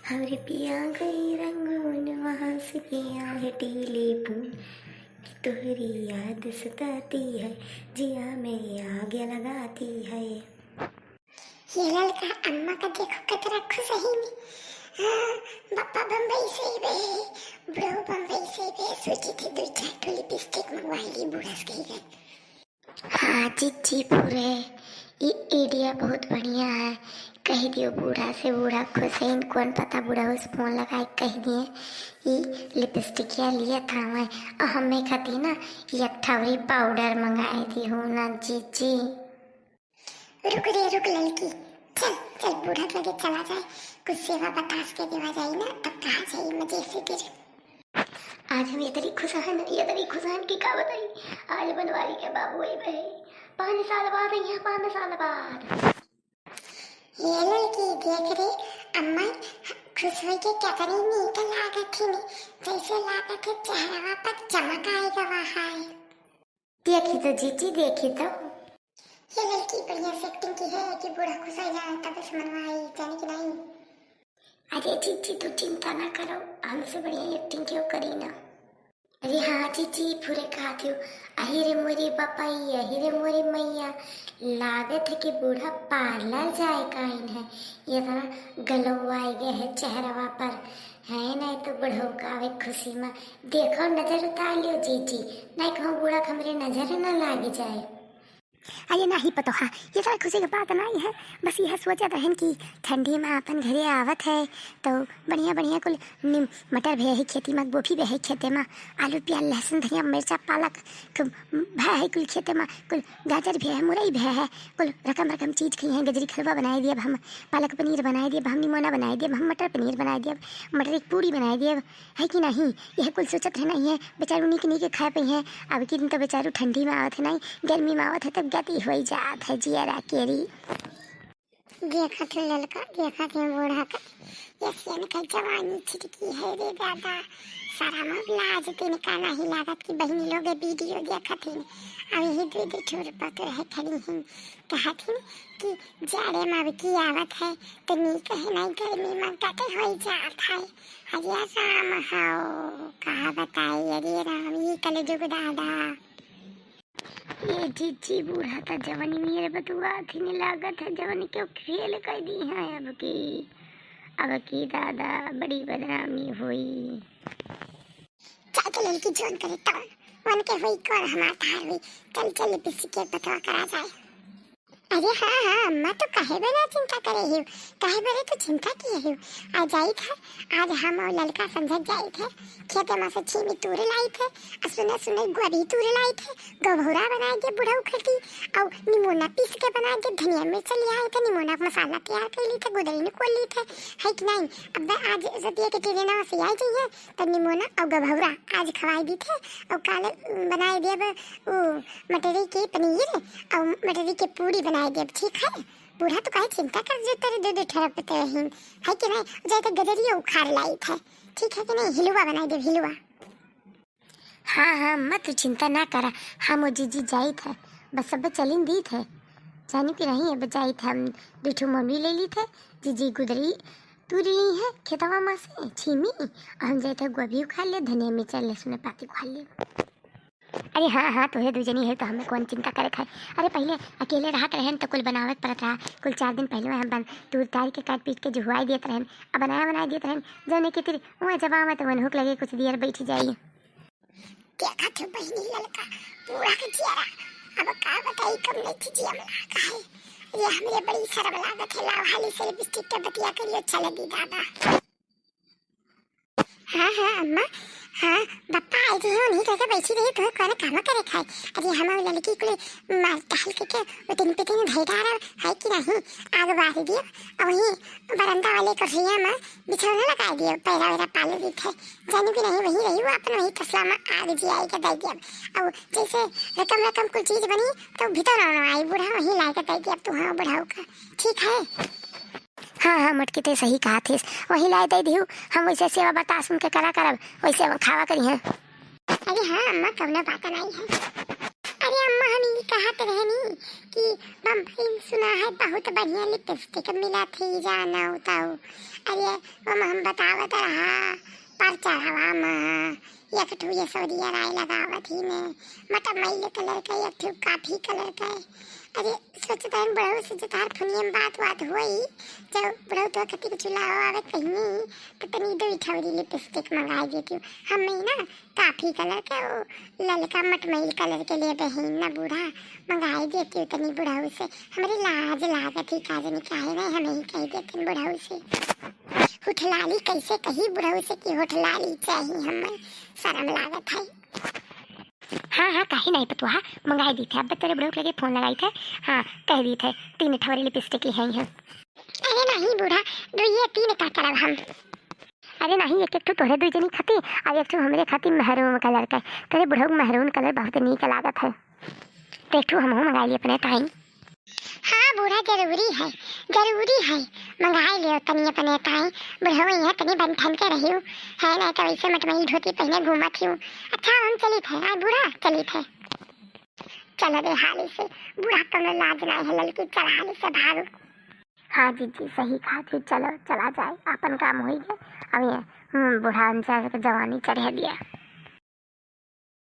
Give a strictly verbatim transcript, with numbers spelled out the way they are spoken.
हमरे पिया गई रंगून वहाँ से किया है टीले पून कि तोहरी याद सताती है, जिया में आग लगाती है। ये ललका अम्मा का देखो कतरा खुश है ने। हाँ, बप्पा बम्बई से ही बे, बुढ़ऊ बम्बई से ही बे, सोची थी दो चार ठो लिपस्टिक मंगवाई ली बूढ़ा से कही गए। हाँ जीजी फुरे, ई idea बहुत बढ़िया है। कही दियो बूढ़ा से, बूढ़ा खुश है, इनको न पता, बूढ़ा उस फोन लगाए कह दिए ई लिपस्टिकिया लिया था मैं, और हमें खाती ना एक ठवरी पाउडर मंगाए दी हो ना जीजी। रुक रे रुक ललकी, चल चल बूढ़ा के लगे चला जाए, कुछ सेवा बतास के देवा जाए ना, तब कहा जाए मजे से तेरे। आज हम इतनी खुश हन, इतनी खुश हन कि का बताई। आज बनवारी के बाबू आई बे, पाँच साल बाद आई है, पाँच साल बाद। ये ललकी देख रे अम्मा, खुश होई के कितनी नीक लागत ही ने, जैसे लागत है चेहरवा पर चमक आए गवा है। देखी तो जीजी, देखी तो। ये लड़की बढ़िया से acting की है कि बूढ़ा खुश हो जाए तब से मनवाई, जाने कि नहीं। अरे जीजी, तू चिंता ना करो, हमसे बढ़िया acting क्यों करी ना। अरे हाँ जीजी, फुरे कहा थियो, अही रे मोरी बपई, अही रे मोरी मैया, लागत है कि बूढ़ा parlour जाए का आइन है, ये तरह glow आए गए है चेहरवा पर, है नहीं तो बुढ़ऊ का आवे खुशी में। देखो, नजर उतार लियो जीजी, नहीं कहूँ बूढ़ा के हमरे नजर न लाग जाए। अरे नाही पतोहा, ये तरह खुशी के बात नहीं है, बस यह सोचत रहन कि ठंडी में अपन घरे आवत है तो बढ़िया बढ़िया कुल निम-, मटर भी है खेती में, गोभी भी है खेते में, आलू प्याज लहसुन धनिया मिर्चा पालक क-, भय है कुल खेते में, कुल गाजर भी है, मुरई भी है, कुल रकम रकम चीज खई है, गजरी खलवा बनाए दिए अब हम, पालक पनीर बनाए दिए अब हम, निमोना बनाए दिए अब हम, मटर पनीर बनाए दिए अब, मटर की पूरी बनाए दिए अब, है कि नहीं? यह कुल सोचत रहना ही है, बेचारू नीक नीक खाए पई है। अब की दिन तो बेचारू ठंडी में आवत है नहीं, गर्मी में आवत है तब गति होई जात है जियरा केरी। देखत है ललका, देखत है बूढ़ा का, ये सियन का जवानी छिटकी है रे दादा। शरम अब लाज तिनका नहीं लागत कि बहिनी लोग video देखत है। अब यही दो दो ठोर पतोह है खड़ी हैं, कहत हैं कि जाड़े में अब की आवत है तो नीक है नहीं, गर्मी में गति होई जात है। अरे राम हो, का बताई, अरे राम, ई कलजुग दादा। ये जीजी, बूढ़ा त जवानी नियर बतुआ थी, ने लागत है जवानी क्यों फेल कर दी है अब की, अब की दादा बड़ी बदनामी होई। चाहे तो लड़की जोन करे तौन, वन के होई कौन हमार थार होई। चल चल बिस्सी के बतवा करा जाए। अरे हाँ, हाँ, अम्मा, तू काहे बना चिंता करे हियो? काहे बरे तू चिंता किए हियो? आ जाइत है, आज हम और ललका समझत जाइत है, खेते में से छीमी तूर लाइत है, आ सुने सुने गोभी तूर लाइत है, गभौरा बनाए दे बुढ़ऊ खटी, और निमोना पीस के बनाए दे, धनिया मिर्च ले आए थे, निमोना का मसाला तैयार कर ली थे, गुदरी निकोल ली थे, है कि नहीं? अब आज रतिया के ट्रेनवा से आई जाइए, तो निमोना और गभौरा आज खवाई दी थे, और काल बनाए देब उ मटरी के पनीर और मटरी के पूरी बनाए देब, ठीक है? बूढ़ा तो काहे चिंता कर जो तेरे दो दो ठरप ते रही, है कि नहीं? जाए तो गजरिया उखाड़ लाई थे, ठीक है कि नहीं? हिलवा बनाए देब, हिलवा। हाँ, हाँ, अम्मा तू चिंता ना करा, हम वो जीजी जाइत है, बस सब चलिन दीत है, जानू कि नहीं, अब जाइत है, हम दो ठो मम्मी ले लीत है, जीजी गुदरी तूरी ली है खेतवा में से छीमी, और हम जाइत है गोभी उखाड़ ले, धनिया मिर्चा लहसुन पाती उखाड़ ले। अरे हाँ, हाँ, तुहे दू जनी है तो हमें कौन चिंता करे खाए। अरे पहले अकेले रहत रहन तो कुल बनावे के पड़त रहा, कुल चार दिन पहले हम बन तूर तार के काट पीट के जुहुआई देत रहन, अब बनाया बनाई देत रहन, जौने के तिर वहाँ जब आवे तो वनहुक लगे कुछ दियर बैठ जाई। देखत हो बहिनी ललका, पूरा के जियरा, अब का बताई, कम नहीं थी जिया में लागा है। ये हमरे बड़ी शर्म लागत है, लाव हाली से लिपस्टिक के बतिया करियो, चले दी दादा। हाँ, हाँ, अम्मा, हाँ, बप्पा आई रही हो, नहीं करके बैठी रही, तुम्हें कौन काम करे खाए। अरे हम और लड़की कुल मार टहल के, के उतिन पितिन धई डारा है कि नहीं, आग बारी दियो, और वहीं बरंदा वाले कुर्सिया में बिछौना लगा दियो, पैरा वैरा पाले दी थे, जानी भी नहीं, वहीं रही वो अपन, वहीं तसला में आग जियाई के दे दिया। और जैसे रकम रकम कुल चीज बनी, तो भीतर ना आई, बूढ़ा वहीं ला के दे दिया, तू हाँ बुढ़ाऊ का, ठीक है? हाँ, हाँ, मोटकी, ते सही कहा थिस। वही लाए दे दिहू, हम वैसे सेवा बतास उनके करा करब, वैसे हम खावा करी हैं। अरे हाँ अम्मा, कौनो बात नहीं है। अरे अम्मा, हम ई कहत रहनी कि बम्बई में सुना है बहुत बढ़िया लिपस्टिक मिलत है, जाना उताऊ। अरे अम्मा, हम बतावत रहा पर चढ़ावा में एक ठो ऐश्वर्या राय लगावत ही ने, मटमैल कलर का, एक ठो काफी कलर का। अरे सोचत हन बुढ़ऊ से जो तोहार फोनिया में बात बात होई, जब बुढ़ऊ तो कति के चुलावा आवे कहीं, तो तनी दो ठौरी लिपस्टिक मंगाई देती हूँ। हम ही ना काफी कलर के, वो ललका मटमैल कलर के लिए बहिन ना बूढ़ा, मंगाई देती हूँ तनी बुढ़ऊ से। हमरे लाज लागत ही का जानी काहे नहीं, हम ही कह देते बुढ़ऊ से। होठलाली कैसे कही बुढ़ऊ से कि होठलाली चाहिए, हमें शर्म लागत है। हाँ हाँ, काहे नहीं पतुआ, मंगाई दी थे। अब तोरे बुढ़ऊ के लगे फोन लगाई थे, हाँ कह दी थे तीन ठौरी लिपस्टिक ले आई हैं। अरे नहीं बूढ़ा, दुइये तीन का करब हम। अरे नहीं, एक एक ठो तोहरे दुई जनी खाती, और एक ठो हमरे खाती महरून कलर का। तोरे बुढ़ऊ महरून कलर बहुत नीक लागत है, तो एक ठो हमहू मंगाई ली अपने ताई। हाँ बूढ़ा, जरूरी है, जरूरी है, मंगाई लियो तनी अपने ताई। बुढ़ऊ यहाँ तनी बन ठन के रहियो, है नहीं तो वैसे मटमैल धोती पहने घूमत ही। अच्छा हम चली थे, आए बूढ़ा, चली थे। चलो रे हाली से, बूढ़ा कौनो लाज नहीं है, ललकी चल हाली से भागो। हाँ जीजी, सही कहा जी, चलो चला जाए, अपन काम होई गए। अब ये हम्म, बूढ़ा अंचल के जवानी चढ़े दिया।